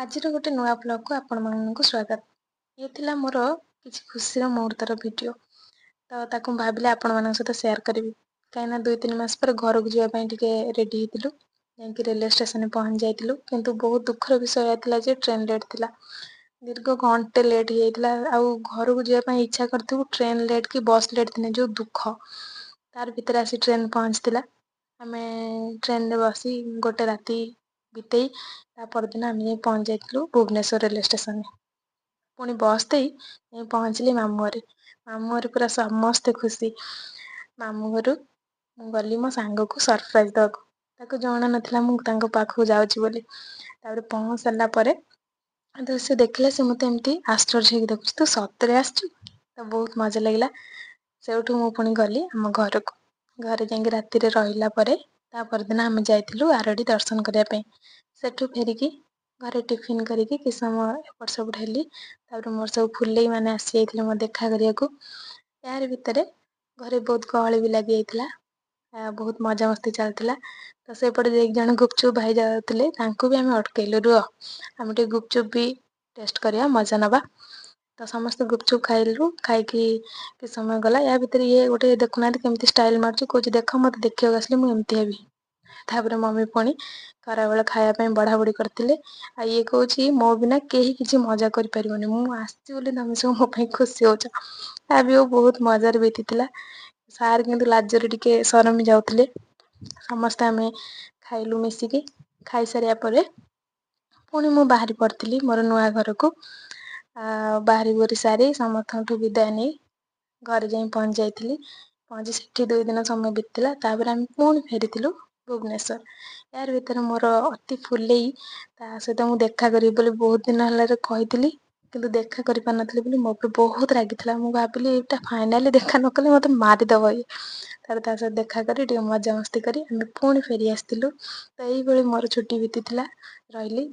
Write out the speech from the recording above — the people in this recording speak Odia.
ଆଜିର ଗୋଟେ ନୂଆ ବ୍ଲଗ୍କୁ ଆପଣମାନଙ୍କୁ ସ୍ୱାଗତ। ଇଏ ଥିଲା ମୋର କିଛି ଖୁସିର ମୁହୂର୍ତ୍ତର ଭିଡ଼ିଓ, ତ ତାକୁ ମୁଁ ଭାବିଲି ଆପଣମାନଙ୍କ ସହିତ ସେୟାର କରିବି, କାହିଁକିନା 2-3 ମାସ ପରେ ଘରକୁ ଯିବା ପାଇଁ ଟିକେ ରେଡ଼ି ହେଇଥିଲୁ। ଯାଇକି ରେଲୱେ ଷ୍ଟେସନରେ ପହଞ୍ଚି ଯାଇଥିଲୁ, କିନ୍ତୁ ବହୁତ ଦୁଃଖର ବିଷୟ ଥିଲା ଯେ ଟ୍ରେନ୍ ଲେଟ୍ ଥିଲା। ଦୀର୍ଘ ଘଣ୍ଟେ ଲେଟ୍ ହେଇଯାଇଥିଲା। ଆଉ ଘରକୁ ଯିବା ପାଇଁ ଇଚ୍ଛା କରିଥିବୁ, ଟ୍ରେନ୍ ଲେଟ୍ କି ବସ୍ ଲେଟ୍ ଥିଲେ ଯେଉଁ ଦୁଃଖ। ତାର ଭିତରେ ଆସି ଟ୍ରେନ୍ ପହଞ୍ଚିଥିଲା। ଆମେ ଟ୍ରେନ୍ରେ ବସି ଗୋଟେ ରାତି ବିତେଇ ତା ପରଦିନ ଆମେ ଯାଇ ପହଞ୍ଚି ଯାଇଥିଲୁ ଭୁବନେଶ୍ୱର ରେଲୱେ ଷ୍ଟେସନରେ। ପୁଣି ବସ୍ ଦେଇ ଯାଇ ପହଞ୍ଚିଲି ମାମୁଁ ଘରେ। ମାମୁଁ ଘରେ ପୁରା ସମସ୍ତେ ଖୁସି। ମାମୁଁ ଘରୁ ମୁଁ ଗଲି ମୋ ସାଙ୍ଗକୁ ସରପ୍ରାଇଜ୍ ଦେବାକୁ। ତାକୁ ଜଣା ନଥିଲା ମୁଁ ତାଙ୍କ ପାଖକୁ ଯାଉଛି ବୋଲି। ତାପରେ ପହଞ୍ଚି ସାରିଲା ପରେ ତ ସେ ଦେଖିଲା, ସେ ମୋତେ ଏମିତି ଆଶ୍ଚର୍ଯ୍ୟ ହେଇକି ଦେଖୁଛି, ତୁ ସତରେ ଆସିଛୁ? ତ ବହୁତ ମଜା ଲାଗିଲା। ସେଇଠୁ ମୁଁ ପୁଣି ଗଲି ଆମ ଘରକୁ। ଘରେ ଯାଇକି ରାତିରେ ରହିଲା ପରେ ତା ପରଦିନ ଆମେ ଯାଇଥିଲୁ ଆରଡ଼ି ଦର୍ଶନ କରିବା ପାଇଁ। ସେଠୁ ଫେରିକି ଘରେ ଟିଫିନ୍ କରିକି କିଛି ସମୟ ଏପଟ ସେପଟ ହେଲି। ତାପରେ ମୋର ସବୁ ଫୁଲେଇ ମାନେ ଆସିଯାଇଥିଲେ ମୋତେ ଦେଖା କରିବାକୁ। ଏହାରି ଭିତରେ ଘରେ ବହୁତ ଗହଳି ବି ଲାଗିଯାଇଥିଲା, ବହୁତ ମଜାମସ୍ତି ଚାଲିଥିଲା। ତ ସେପଟେ ଯାଇକି ଜଣେ ଗୁପଚୁପ୍ ଭାଇ ଯାଉଥିଲେ, ତାଙ୍କୁ ବି ଆମେ ଅଟକେଇଲୁ, ରୁହ ଆମେ ଟିକେ ଗୁପଚୁପ୍ ବି ଟେଷ୍ଟ କରିବା, ମଜା ନେବା। ତ ସମସ୍ତେ ଗୁପଚୁପ୍ ଖାଇଲୁ। ଖାଇକି କିଛି ସମୟ ଗଲା। ୟା ଭିତରେ ଇଏ ଗୋଟେ ଦେଖୁନାହାନ୍ତି କେମିତି ଷ୍ଟାଇଲ୍ ମାରୁଛି, କହୁଛି ଦେଖ ମୋତେ ଦେଖିବାକୁ ଆସିଲେ ମୁଁ ଏମିତି ହେବି। ତାପରେ ମମି ପୁଣି ଖରାବେଳ ଖାଇବା ପାଇଁ ବଢ଼ାବଢ଼ି କରିଥିଲେ। ଆଉ ଇଏ କହୁଛି ମୋ ବିନା କେହି କିଛି ମଜା କରିପାରିବନି, ମୁଁ ଆସିଛି ବୋଲି ତମେ ସବୁ ମୋ ପାଇଁ ଖୁସି ହେଉଛ। ତା ବି ଆଉ ବହୁତ ମଜାରେ ବିତିଥିଲା। ସାର୍ କିନ୍ତୁ ଲାଜରେ ଟିକେ ସରମି ଯାଉଥିଲେ। ସମସ୍ତେ ଆମେ ଖାଇଲୁ ମିଶିକି। ଖାଇସାରିବା ପରେ ପୁଣି ମୁଁ ବାହାରି ପଡ଼ିଥିଲି ମୋର ନୂଆ ଘରକୁ। ବାହାରି ବୁରି ସାରି ସମସ୍ତଙ୍କଠୁ ବିଦାୟ ନେଇ ଘରେ ଯାଇ ପହଞ୍ଚି ଯାଇଥିଲି। ପହଞ୍ଚି ସେଠି 2 ଦିନ ସମୟ ବିତିଥିଲା। ତାପରେ ଆମେ ପୁଣି ଫେରିଥିଲୁ ଭୁବନେଶ୍ୱର। ଏହାର ଭିତରେ ମୋର ଅତି ଫୁଲେଇ, ତା ସହିତ ମୁଁ ଦେଖା କରିବି ବୋଲି ବହୁତ ଦିନ ହେଲାରେ କହିଥିଲି, କିନ୍ତୁ ଦେଖା କରିପାରିନଥିଲି ବୋଲି ମୋ ଉପରେ ବହୁତ ରାଗିଥିଲା। ମୁଁ ଭାବିଲି ଏଇଟା ଫାଇନାଲି ଦେଖା ନ କଲେ ମୋତେ ମାରିଦେବ ଇଏ। ତାପରେ ତା ସହିତ ଦେଖା କରି ଟିକେ ମଜାମସ୍ତି କରି ଆମେ ପୁଣି ଫେରି ଆସିଥିଲୁ। ତ ଏଇଭଳି ମୋର ଛୁଟି ବିତିଥିଲା। ରହିଲି।